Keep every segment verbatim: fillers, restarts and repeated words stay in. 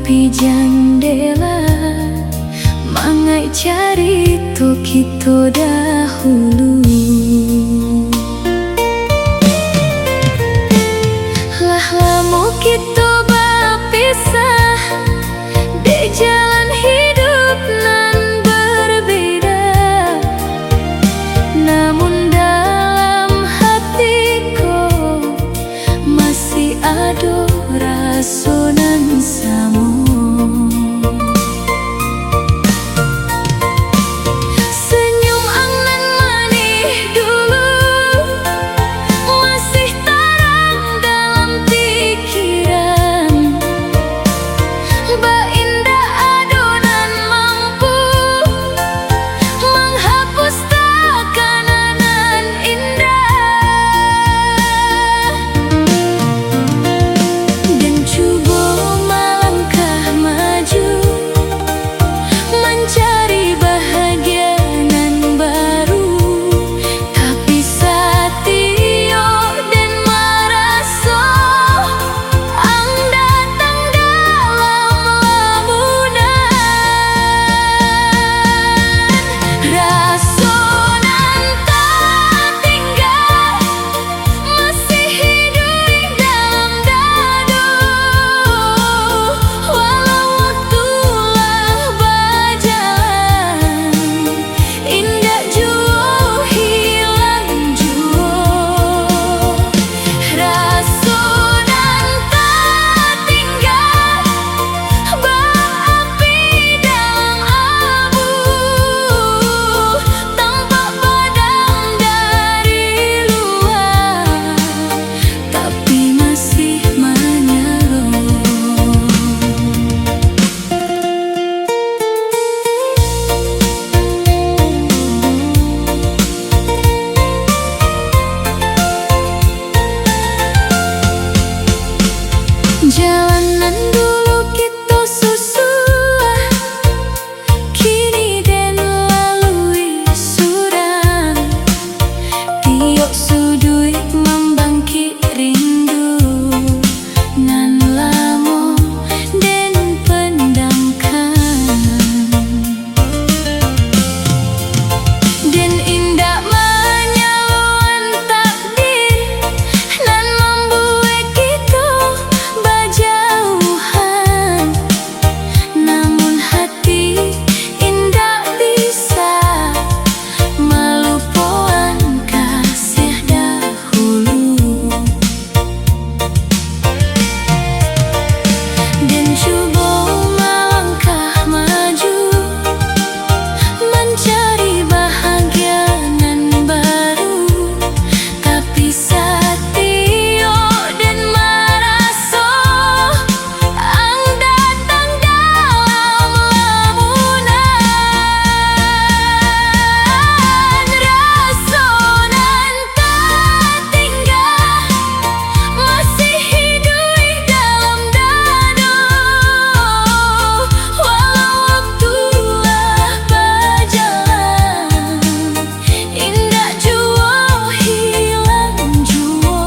Tapi jandela, mangaik carito kito dahulu. Lah lamo kito bapisah, dek jalan hidup nan berbeda. Namun dalam hati ko, masih ado raso nan samo. Senyum ang nan manih dulu masih tarang dalam pikiran. Bak indak ado nan mampu manghapus takana nan indah. Den cubo malangkah maju, mancari bahagia nan baru. Tapi satiok den maraso ang datang dalam lamunan, raso nan tatingga masih iduik dalam dado. Walau waktu lah bajalan, indak juo hilang juo. Raso nan tatingga baapi dalam abu, tampak padam dari lua, tapi masih manyalo. Jalan nan dulu kito susuah, kini den lalui surang. Tiok suduik mambangkik rindu nan lamo den pendamkan. Den indak manyaloan takdir nan mambuek kito bajauhan. Namun hati indak bisa malupoan kasih dahulu. Den cubo malangkah maju, mancari bahagia nan baru. Tapi satiok den maraso ang datang dalam lamunan, raso nan tatingga masih iduik dalam dado. Walau waktu lah bajalan, indak juo hilang juo.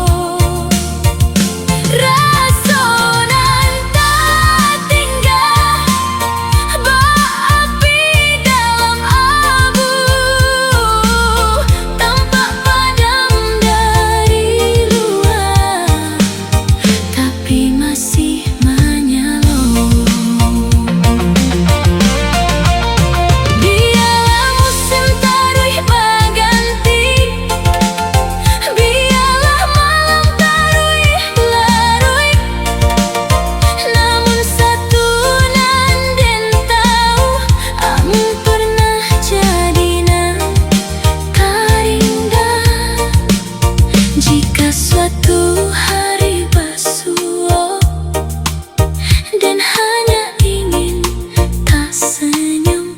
Raso nan tatingga baapi dalam abu, tampak padam dari lua, tapi masih manyalo. Bialah musim taruih baganti, bialah malam taruih laruik. Namun satu nan den tau, ang pernah jadi nan tarindah. Jika suatu hari basuo, den hanya ingin tasenyum,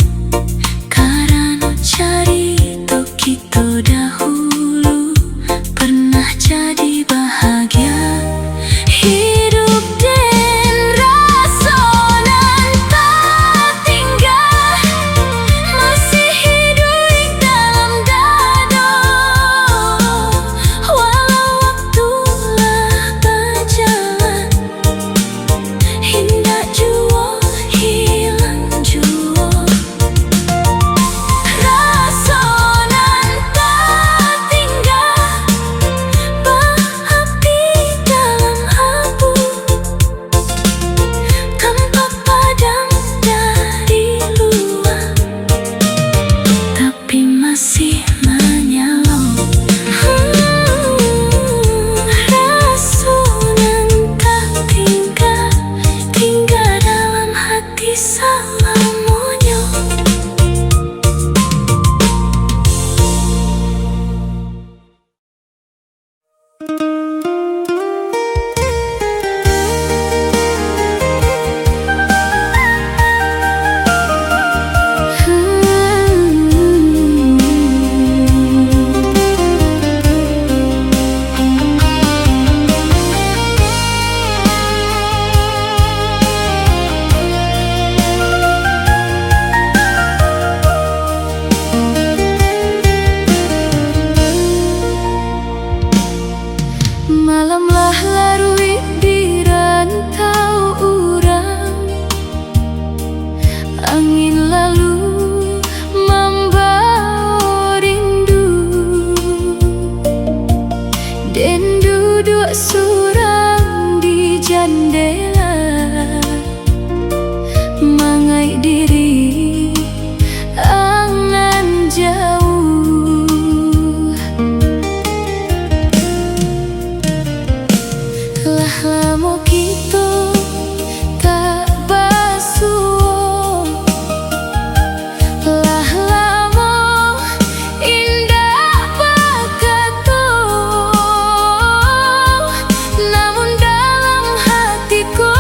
karano carito kito dahulu pernah jadi bahagia. Hidup den raso nan tatingga masih iduik dalam dado. Walau waktu lah bajalan, indak juo Malam lah laruik di rantau urang, angin lalu mambawa rindu. Den duduak surang di jandela, mangaik diri angan jauah. Lah lamo kito tak basuo, lah lamo indak bakato, namun dalam hati ko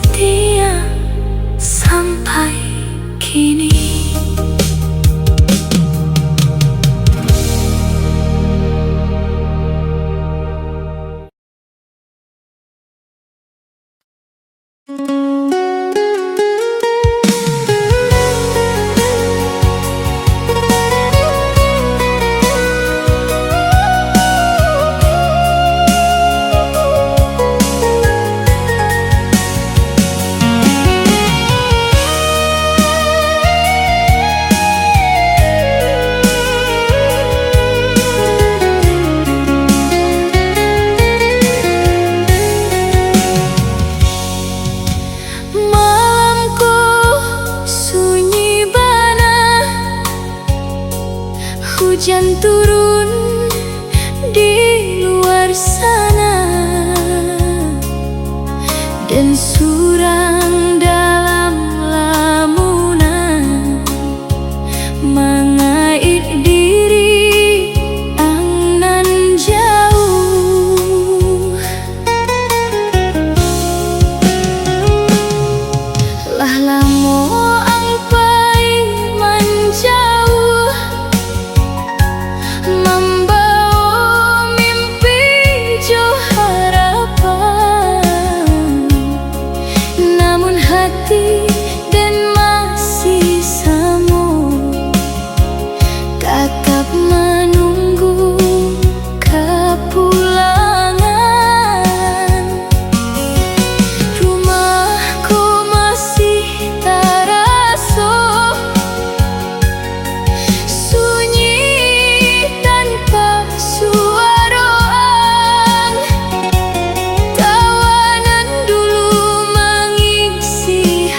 setia sampai kini. Malam ko sunyi bana, hujan turun di luar sana, dan surang dalam lamunan mangait diri ang nan jauah. Lah lamo ang pai manjauah, mambawo mimpi jo harapan, namun hati den masih samo, tatap manunggu kapulangan. Rumah ko masih taraso sunyi tanpa suaro ang, tawanan dulu mangisi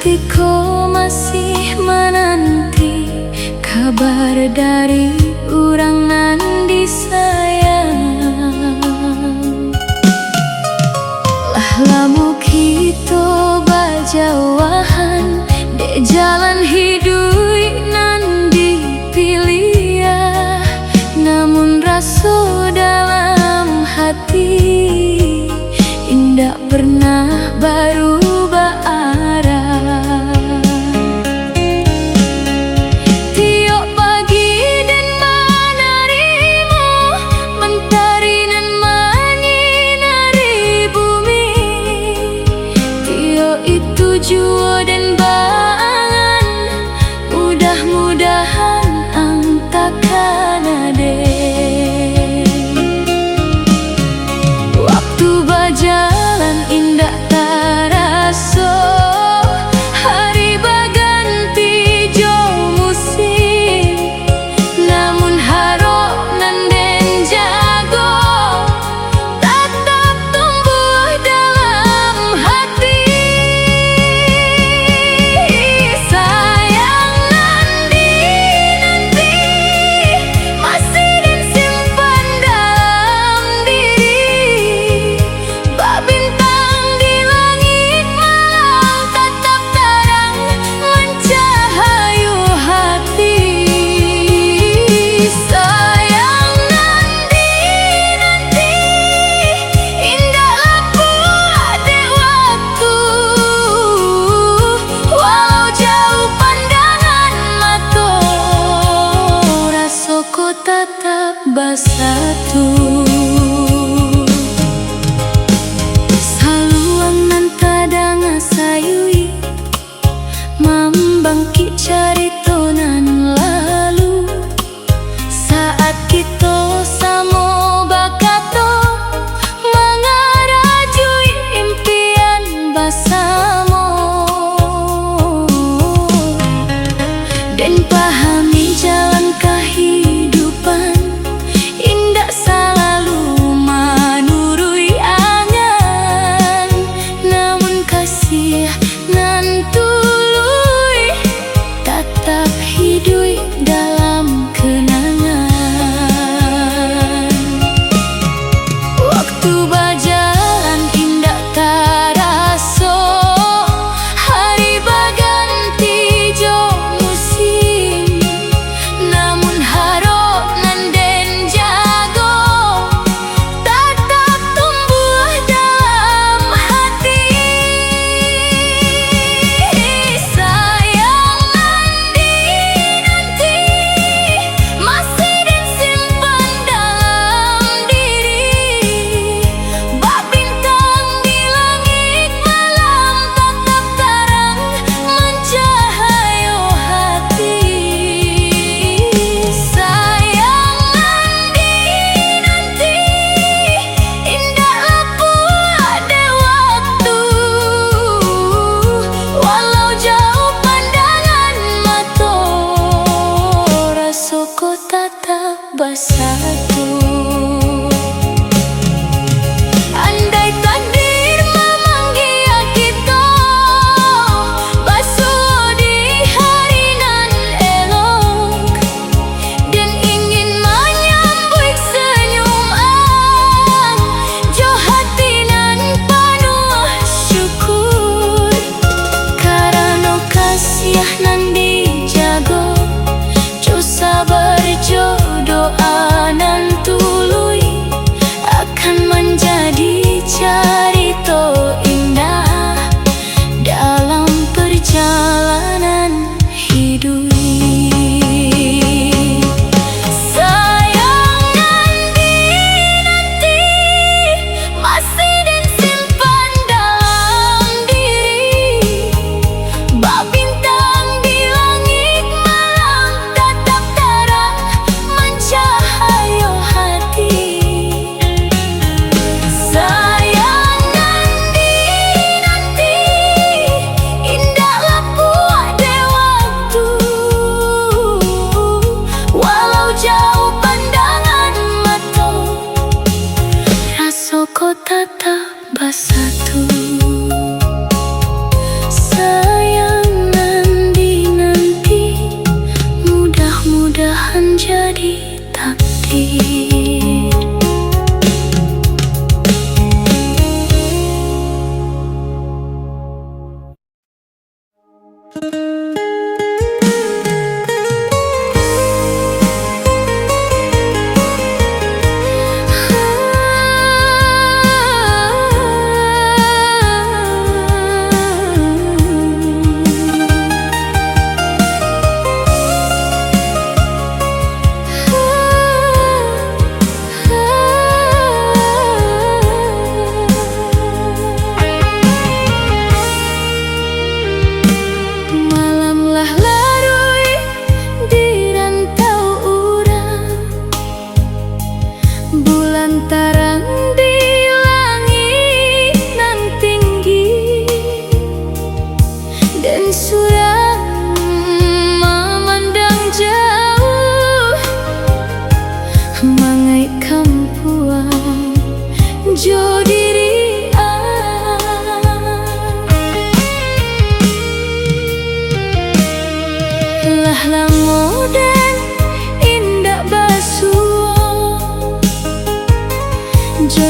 Tiko masih mananti kabar dari urang nan disayang. Lah lamo kito bajauahan, dek jalan hiduik nan dipiliah, namun raso dalam hati indak pernah barubah arah. Tiok pagi den manarimo mantari nan manyinari bumi. Tiok itu juo den baangan, mudah-mudahan ang takana den. Waktu bajalan indak taraso, hari baganti jo musim. Namun harok nan den jago, tatap tumbuah dalam hati. Sayang nan dinanti masih den simpan dalam diri. Bak bintang di langik malam, tatap tarang mancahayo hati. Sayang nan dinanti indak lapuak dek waktu, walau jauah pandangan mato, raso ko tatap basatu. Saluang nan tadanga sayuik, mambangkik carito nan lalu. Saat kito samo bakato, mangarajuik impian basamo. Den pahami jalan kahidupan indak salalu manuruik angan, namun kasih nan tuluih tatap hiduik dalam kenangan. Waktu bajalan indak taraso, hari baganti jo musim. Namun harok nan den jago, tatap tumbuah dalam hati. Sayang nan dinanti masih den simpan dalam diri. Bak bintang di langik malam, tatap tarang mancahayo hati. Sayang nan dinanti indak lapuak dek waktu, walau jauah pandangan mato, raso ko tatap basatu. Andai takdir mamanggia kito basuo di hari nan elok, den ingin manyambuik sanyum ang jo hati nan panuah syukur, karano kasiah nan dijago, jo sabar jo doa nan Malam lah laruih di rantau urang, bulan tarang di langik nan tinggi. Den surang mamandang jauah, mangait kampuang jo diri ang. Lah lamo den indak basuo, jo